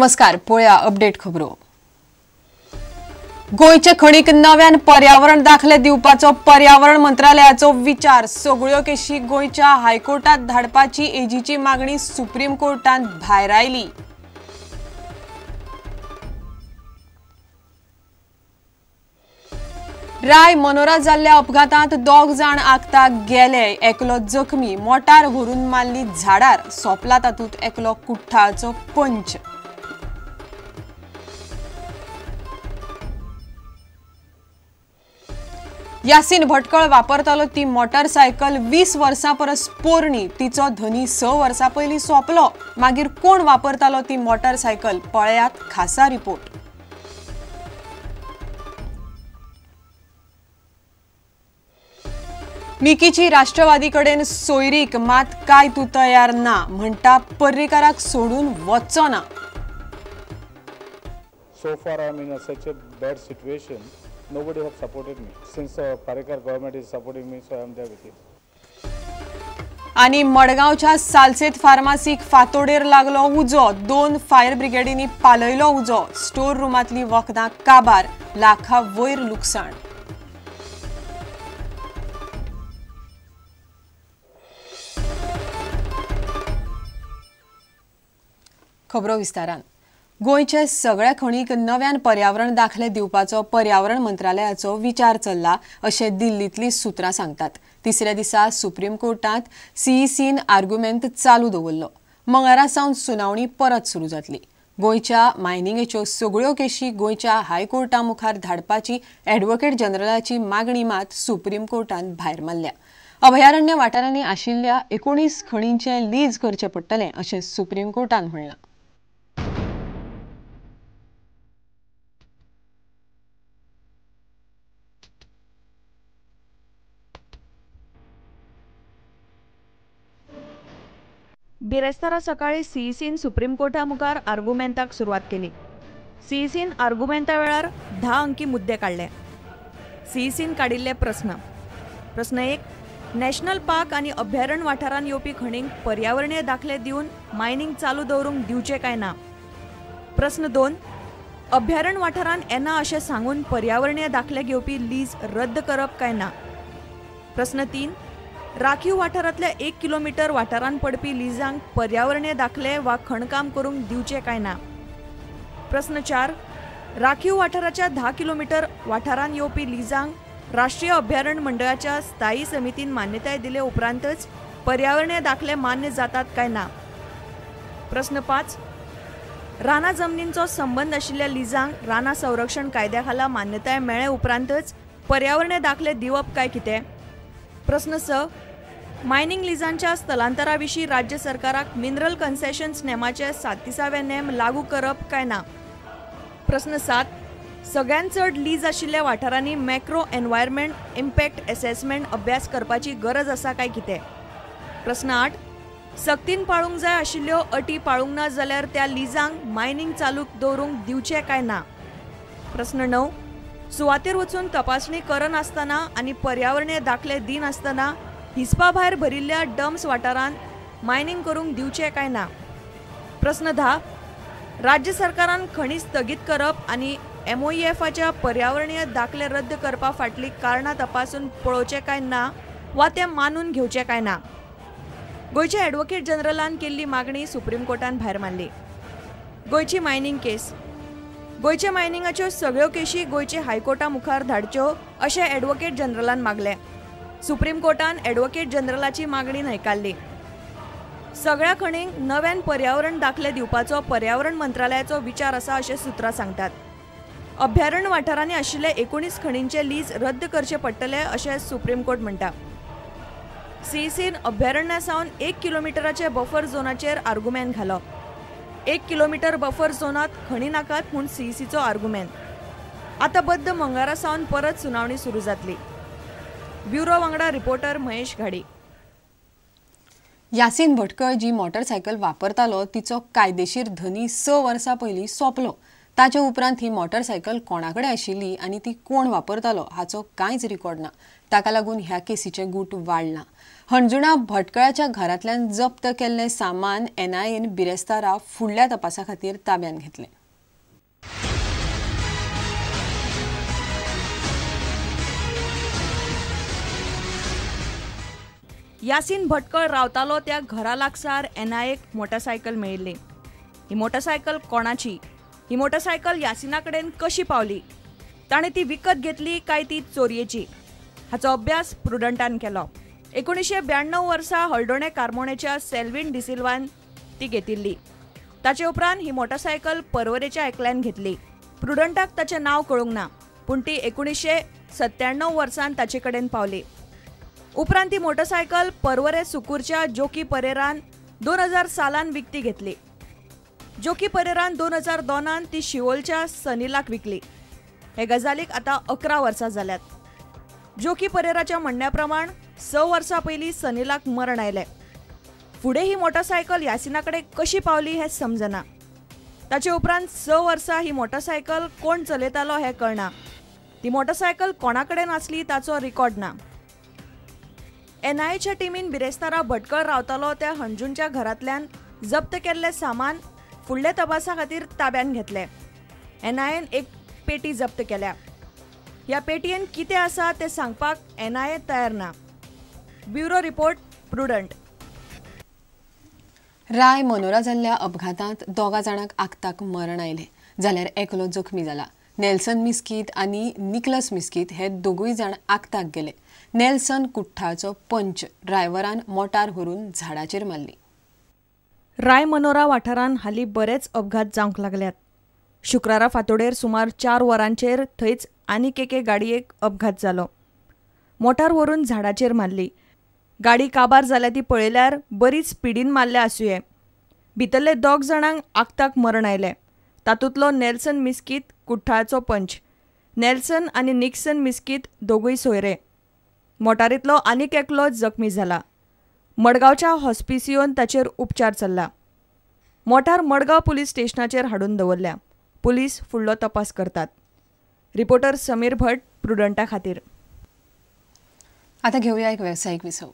नमस्कार, पळया अपडेट खबरो। गोंयचे खणीक नव्यान पर्यावरण दाखले दिवपाचो पर्यावरण मंत्रालयाचो विचार। सगळ्यो केशी गोंयच्या हायकोर्टात धाडपाची एजीची मागणी सुप्रीम कोर्टान भायर आयली। राय मनोरा जाल्ल्या अपघातांत दोग जाण आगताक गेले, एकलो जखमी। मोटार व्हरून मारली झाडार, सोंपला तातूंत एकलो कुठ्ठाळचो पंच। यासीन भटकळ वापरतालो ती मोटरसायकल 20 वर्सां परस पोरणी, तिचो धनी 6 वर्सां पयलीं सोंपलो। मागीर कोण वापरतालो ती मोटरसायकल, पळयात खासा रिपोर्ट। मिकीची राष्ट्रवादी कडेन सोयरीक, मात काय तूं तयार ना म्हणटा, पर्रीकाराक सोडून वचचो ना। So far I am in a such a bad situation. Nobody has supported me. Since Parrikar government is supporting me, so I am there with you. आणि मडगांवच्या सालसेत फार्मासीक फातोडेर लागलो उजो, 2 फायर ब्रिगेडींनी पालयलो उजो। स्टोर रुमांतली वखदां काबार, लाखा वयर लुकसाण। खबरो विस्तारान। गोंयचे सगळ्या खणीक नव्यान पर्यावरण दाखले दिवपाचो पर्यावरण मंत्रालयाचो विचार चल्ला अशें दिल्लींतली सुत्रां सांगतात। तिसऱ्या दिसा सुप्रीम कोर्टांत सीईसीन आर्ग्युमेंट चालू दवरलो। मंगळारा सावन सुनावणी परत सुरू जातली। गोंयच्या मायनिंगेच्यो सगळ्यो केशी गोंयच्या हायकोर्टा मुखार धाडपाची ॲडव्होकेट जनरलाची मागणी मात सुप्रीम कोर्टान भायर मारल्या। अभयारण्य वाठारांनी आशिल्ल्या 19 खणींचें लीज करचें पडटलें अशें सुप्रीम कोर्टान म्हणलां। बिरेस्तारा सकाळी सीईसीन सुप्रीम कोर्टा मुखार आर्गुमेंताक सुरवात केली। सीईसीन आर्गुमेंता वेळार 10 अंकी मुद्दे काडले। सीईसीन काडिल्ले प्रस्न। प्रस्न 1, नॅशनल पार्क आनी अभयारण्य वाठारांत येवपी खणींक पर्यावरणीय दाखले दिवन मायनिंग चालू दवरूंक दिवचें काय ना? प्रस्न 2, अभयारण्य वाठारांत येना अशें सांगून पर्यावरणीय दाखले घेवपी लीज रद्द करप काय ना? प्रस्न 3, राखीव वाठारांतल्या 1 किलोमीटर वाठारांत पडपी लिजांक पर्यावरणीय दाखले वा खणकाम करूंक दिवचें काय ना? प्रस्न 4, राखीव वाठाराच्या 10 किलोमीटर वाठारांत येवपी लिजांक राष्ट्रीय अभयारण्य मंडळाच्या स्थायी समितीन मान्यताय दिले उपरांतच पर्यावरणीय दाखले मान्य जातात काय ना? प्रस्न 5, रानां जमनींचो संबंद आशिल्ल्या लिजांक रानां संरक्षण कायद्या खाला मान्यताय मेळ्ळे उपरांतच पर्यावरणीय दाखले दिवप काय कितें? प्रस्न 6, मायनिंग लिजांच्या स्थलांतरा विशीं राज्य सरकाराक मिनरल कन्सेशन्स नेमाचे 37वे नेम लागू करप काय ना? प्रस्न 7, सगळ्यांत चड लीज आशिल्ल्या वाठारांनी मॅक्रो एनवायरमेंट इम्पॅक्ट एसेसमेंट अभ्यास करपाची गरज आसा काय कितें? प्रस्न 8, सक्तीन पाळूंक जाय आशिल्ल्यो अटी पाळूंक ना जाल्यार त्या लिजांक मायनिंग चालू दवरूंक दिवचें काय ना? प्रस्न 9, सुवातेर वचून तपासणी करनासतना आनी पर्यावरणीय दाखले दिनासतना हिसपा भायर भरिल्ल्या डम्स वाठारांत मायनिंग करूंक दिवचें काय ना? प्रस्न 10, राज्य सरकारान खणी स्थगीत करप आनी एमओईएफाच्या पर्यावरणीय दाखले रद्द करपा फाटलीं कारणां तपासून पळोवचें काय ना वा तें मानून घेवचें काय ना? गोंयच्या ॲडव्होकेट जनरलान केल्ली मागणी सुप्रीम कोर्टान भायर मारली। गोंयची मायनिंग केस, गोंयच्या मायनिंगाच्यो सगळ्यो केशी गोंयचे हायकोर्टा मुखार धाडच्यो अशें ॲडव्होकेट जनरलान मागलें। सुप्रीम कोर्टान ॲडव्होकेट जनरलाची मागणी न्हयकारली। सगळ्या खणींक नव्यान पर्यावरण दाखले दिवपाचो पर्यावरण मंत्रालयाचो विचार आसा अशें सुत्रां सांगतात। अभयारण्य वाठारांनी आशिल्ले 19 खणींचे लीज रद्द करचे पडटले अशें सुप्रीम कोर्ट म्हणटा। सीईसीन अभयारण्या सावन 1 किलोमिटराचे बफर झोनाचेर आर्गुमेंट घालो। 1 किलोमीटर बफर झोनात खणी नाकात म्हूण सीईसीचो आर्गुमेंट। आतां बद्द मंगळारा सावन परत सुनावणी सुरू जातली। ब्युरो वांगडा रिपोर्टर महेश घाडी। यासीन भटकळ जी मोटरसायकल वापरतालो तिचो कायदेशीर धनी 6 वर्सां पयलीं सोंपलो। ताचे उपरांत ही मोटरसायकल कोणा कडेन आशिल्ली आनी ती कोण वापरतालो हाचो कांयच रिकॉर्ड ना. ताका लागून ह्या केसीचें गूट वाडलां. हणजुणा भटकळाच्या घरांतल्यान जप्त केल्लें सामान एनआयएन बिरेस्तारा फुडल्या तपासा खातीर ताब्यांत घेतलें. यासीन भटकळ रावतालो त्या घरा लागसार एनआयएक मोटरसायकल मेळिल्ली. ही मोटरसायकल कोणाची? ही मोटरसायकल यासिना कडेन कशी पावली? ताणें ती विकत घेतली काय ती चोरयेची? हाचो अभ्यास प्रुडंटान केलो. 1992 वर्सा हळदोणे कारमोणेच्या सेल्विन डिसिल्वान ती घेतिल्ली. ताचे उपरांत ही मोटरसायकल परवरेच्या एकल्यान घेतली. प्रुडंटाक ताचें नांव कळूंक ना, पूण ती 1997 वर्सान ताचे कडेन पावली. उपरांत ती मोटरसायकल परवरे सुकूरच्या जोकी परेरान 2000 सालान विकती घेतली. जोकी परेरान 2002 ती शिवोलच्या सनीलाक विकली. हे गजालीक आतां 11 वर्सां जाल्यात. जोकी परेराच्या म्हणण्या प्रमाण 6 वर्सां पयलीं सनीलाक मरण आयलें. फुडें ही मोटरसायकल यासिना कडेन कशी पावली हें समजना. ताचे उपरांत 6 वर्सां ही मोटरसायकल कोण चलयतालो हें कळना. ती मोटरसायकल कोणा कडेन आसली ताचो रिकॉर्ड ना. एनआयएच्या टिमीन बिरेस्तारा भटकळ रावतालो त्या हणजूणच्या घरांतल्यान जप्त केल्लें सामान फुडल्या तपासा खातीर ताब्यांत घेतलें. एनआयएन एक पेटी जप्त केल्या. ह्या पेटयेन कितें आसा तें सांगपाक एनआयए तयार ना. Bureau report, Prudent. Rai Manora जाल्ल्या अपघातांत 2 जाणांक आक्ताक मरण आयलें जाल्यार एकलो जखमी जाला. नेल्सन मिस्कीत आनी निकलस मिस्कीत हे दोगूय जाण आक्ताक गेले. नेल्सन कुठ्ठाळचो पंच ड्रायव्हरान मोटार व्हरून झाडाचेर मारली. राय मनोरा वाठारांत हालीं बरेच अपघात जावंक लागल्यात. शुक्रारा फांतोडेर सुमार 4 वरांचेर थंयच आनीक एके गाडयेक अपघात जालो. मोटार व्हरून झाडाचेर मारली. गाडी काबार जाल्या ती पळयल्यार बरीच स्पिडीन मारल्या आसुये. भितरले 2 जाणांक आक्ताक मरण आयलें. तातूंतलो नेल्सन मिस्कीत कुठ्ठाळचो पंच. नेल्सन आनी निक्सन मिस्कीत दोगूय सोयरे. मोटारींतलो आनीक एकलो जखमी जाला. मडगांवच्या हॉस्पिसियोन ताचेर उपचार चल्ला. मोटार मडगांव पुलीस स्टेशनाचेर हाडून दवरल्या. पुलीस फुडलो तपास करतात. रिपोर्टर समीर भट, प्रुडंटा खातीर. आता घेऊया एक व्यावसायिक विसव.